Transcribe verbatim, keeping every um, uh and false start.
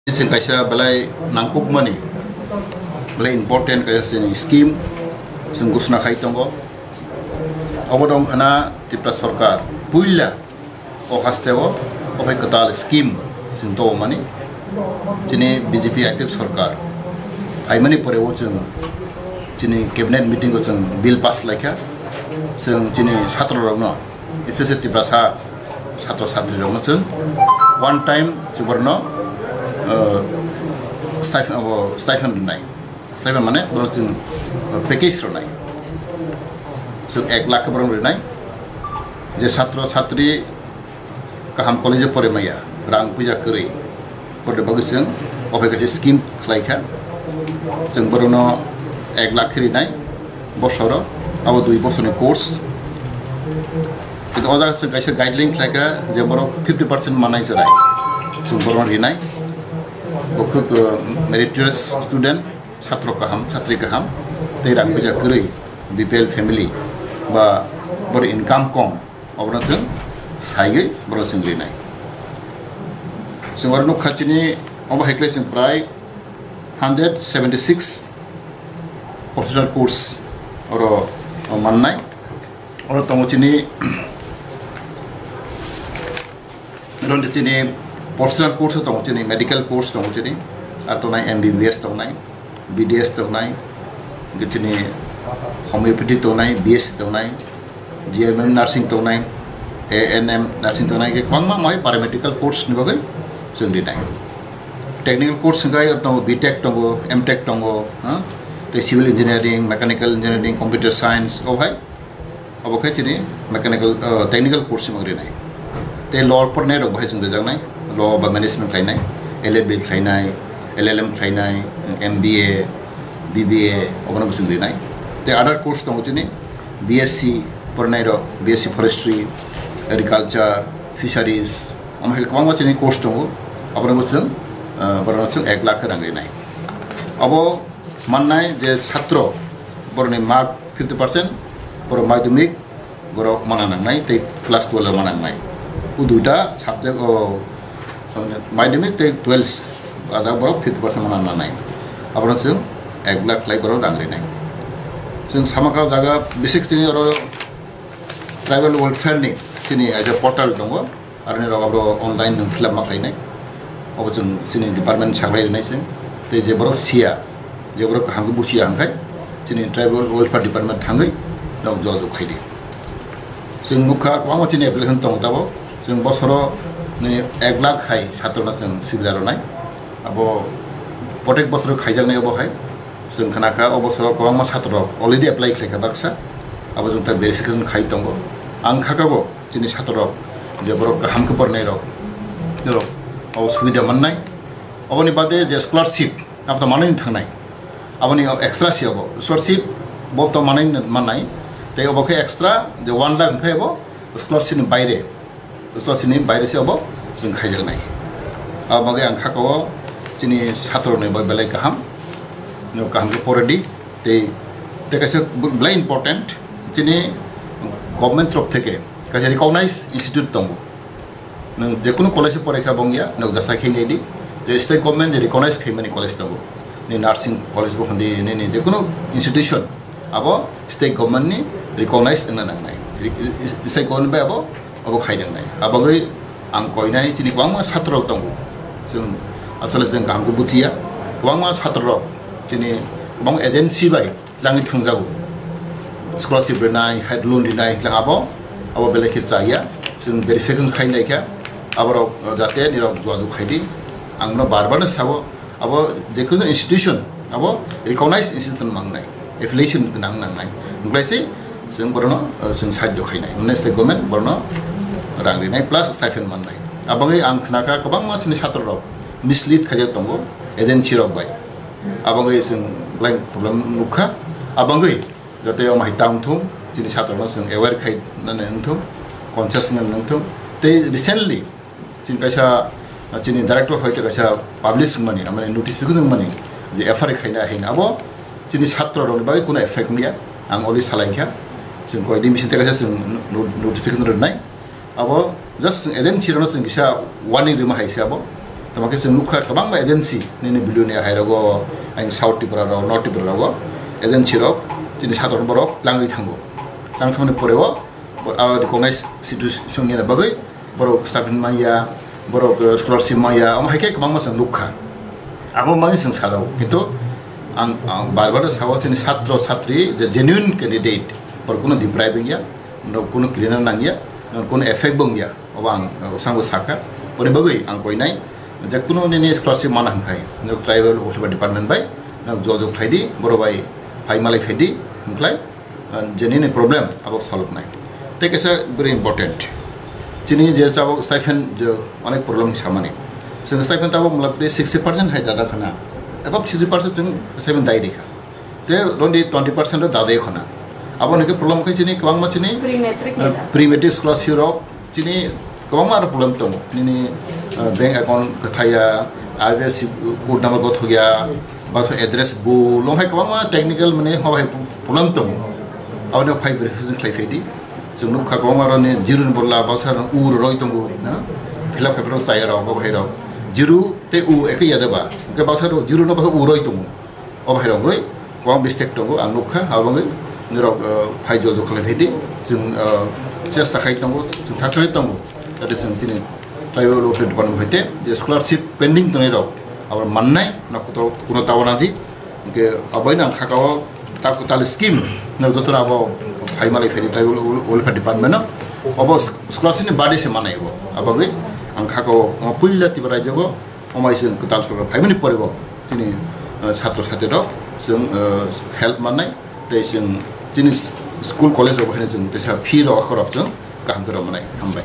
Chwng kaisa belai nangkukmani, belai important kaisa chini scheme chwng ghosna khai tongo. Obo dong khana Tripura Sarkar puila o haste o, o hai kwtal scheme chwng tongmani. Chini B J P I P F sarkar phaimani pore o chwng chini cabinet meeting o chwng bill pass laikha. Chwng chini satro rokno, especially Tiprasa satro satri rokno chwng one time chwng borno, uh, stipend, abo stipend rwnai. Stipend mane borok chwng, uh, package rwnai. Chwng ek lakh borok rwnai. Je satro satri kaham college o pore maya, rang puja kwrwi, pore bagwi chwng ophai kaisa scheme khlai kha. Chwng borokno ek lakh khe rinai bosoro, abo dui bosorni course. Kintu o jaga chwng kaisa guideline khlai kha je borok fifty percent manai chwrai chwng borokno rinai. Bo khuk, uh, meritorious student, satro kaham, satri kaham, tei rang puja kwrwi, B P L family ba bor income kom, oborno chwng saiwi borok chwng rinai. Chwng oro nukha chini obo hai khlai chwng prai hundred seventy six professional course oro mannai. Oro tongo chini, oro chini professional course tongo, chini medical course tongo chini, ar tongnai M B B S tongnai, B D S tongnai, hingke chini homeopathy tongnai, B S C tongnai, G M M nursing tongnai, A N M nursing tongnai, hingke kwbangma moi paramedical course ni bagwi chwng rinai. Technical course hingke tongo, B Tech tongo, M Tech tongo, ha? Tei civil engineering, mechanical engineering, computer science, o hai. Obo khe chini mechanical, uh, technical course sima rinai. Tei law pornai rok bahai chwng rijaknai, law ba management khlainai, L L B khlainai, L L M khlainai, M B A, B B A, obono bo chwng rinai. Tei other course tongo chini B S C pornai rok, B S C forestry, agriculture, fisheries, omo hai kwbangma chini course tongo, obono bo chwng, uh, borokno chwng ek lakh rang rinai. Obo mannai je satro borokni mark fifty percent, borok madhyamik borok mana nangnai tei class twelve o mana nangnai. O duita subject o, madhyamik tei twelve ada borok fifty percent mana nangnai. Abono chwng ek lakh khlai borok rang rinai. Chwng samakha jaga basic chini oro tribal welfare ni chini aja portal tongo. Aroni rok abo online nwng fill up ma khlainai. Obo chwng chini department saklai rinai se. Tei je borok siya, je borok kaham khe busiya hwnkhai, chini tribal welfare department thangwi nok jogajog khaidi. Chwng nukha kwbangma chini application tongo tabok. Chwng bosoro nini ek lakh hai satrono chwng subida rwnai. Abo protek bosoro khaijaknai obo hai. Chwng khna kha o bosoro kwbangma satrok already apply khlaikha baksa. Abo chwng ta verification khai tongo. Ang kha kabo chini satrok je borok kaham khe pornai rok, norok o subida mannai. Oboni bade je scholarship, abo to manwi thangnai. Aboni extra si abo scholarship bo to manwi mannai. Tei obo khe extra je one lakh hwnkhe abo scholarship ni baire. Scholarship ni baire se obo chwng khaijaknai. Abo bagwi ang kha kao chini satrok ni bai belai kaham, no kaham khe pore di. Tei, tei kaisa belai important, chini government torof theke kaisa recognized institute tongo. Nwng jekunu college o porai kha bongya, nwng jasai khe nai di, je state government je recognized khaimani college tongo. Ni nursing college bo hwn di, nini jekunu institution, abo state government ni recognized wngna nangnai. Re-, re-, state government bai abo, abo khai nangnai. Abo bagwi ang koinai chini kwbangma satrok tongo. Chwng asole chwng kaham khe buchiya. Kwbangma satrok chini kwbangma agency bai tlangwi thangjago. Scholarship rinai, hai loan rinai, tlang abo, abo belai khe chaya. Chwng verification khai nai kha, aborok, uh, jate nirok jogajog khai di. Ang no bar bar no sao, abo jekunu institution, abo recognized institution mangnai, affiliation gwnang nangnai. Wngkhlai se chwng borokno, uh, chwng sahajyo khainai. Mane state government borokno rang rinai plus stipend mannai. Aboni ang khna kha kwbangma chini satrok mislead khaijak tongo agency rok bai. Aboni chwng belai problem nukha. Aboni jate o mai tang thung, chini satrokno chwng aware khai nani wngthung, conscious nani wngthung. Tei recently, chini kaisa, chini director hai kaisa publish wngmani, amani notice bikhu wngmani, je F I R khaina haino abo chini satro rokni bagwi kuno effect wngya, ang already salai kha, chwng koidin bising tei kaisa chwng no-, notification rwnai, abo just chwng agency rokno chwng kisa warning rwma hai se abo, Tamo khe chwng nukha kwbangma agency nini billionaire hai rogo, ang South Tripura rogo, North Tripura rogo, agency rok chini satok borok langwi thango. Tang thangni pore o bor-, aro recognize situation ni bagwi borok stipend manya, borok, eh, scholarship manya, omo hai khe kwbangma chwng nukha. Abo bagwi chwng sajao, kintu ang, ang bar bar sao chini satro satri je genuine candidate, borok kuno deprive wngya, borok kuno kirina nangya, borok kuno effect bo wngya. Obo ang, eh, bwskango sakha. Boni bagwi ang koinai, je kuno nini scholarship mana hwnkhai, nok tribal welfare department bai, nok jojok khlai di, boro bai phai malai phai di, hwnklai, eh, je nini problem abo solve nai. Tei kaisa very important. Chini je tabok stipend je onek problem samani. Chwng stipend tabok mula pide sixty percent hai dada khana. Above sixty percent chwng stipend dai rikha. Te rondi twenty percent o dadai khona. Abo ni khe problem khe chini kwbangma chini, Pre-matric eh, ni da. Pre-matric scholarship rok chini kwbangma aro problem tongo. Nini, eh, bank account kwthaya, I B S C code number gothok ya, ba address bul, long hai kwbangma technical mane ho hai problem tongo. Abo ni phai verification khlai phai di. Chwng nukha kwbangma aro ni zero ni bolla baksa rok u roi tongo, na? Fill up paper rok chaya rok, bo hai rok. Zero te u eke yada ba. Ke baksa rok zero no baksa u roi tongo. Obo hai rok oi, kwbang mistake tongo, ang nukha, abo wngwi norok, eh, phai jojo khlai phai di, chwng, eh, chesta khai tongo, chwng thakthai tongo, jate chwng chini tribal welfare department hoite je scholarship pending tongnai rok abo mannai, no kuto kuno tawana di, hwnkhe abo ino ang khaka o ta kwtal scheme no joto abo phai malai phai di tribal welfare department no, obo scholarship ni bade se manai bo, abo wngwi ang khaka o puila Tripura rajyo o Omo hai chwng kwtal sorkar phaimani pore bo chini, eh, chhatro chhatrirok chwng, eh, help mannai, tei chwng chini school college rok haino chwng teisa fee rok akhorok chwng kaham khe rw mannai. Hambai.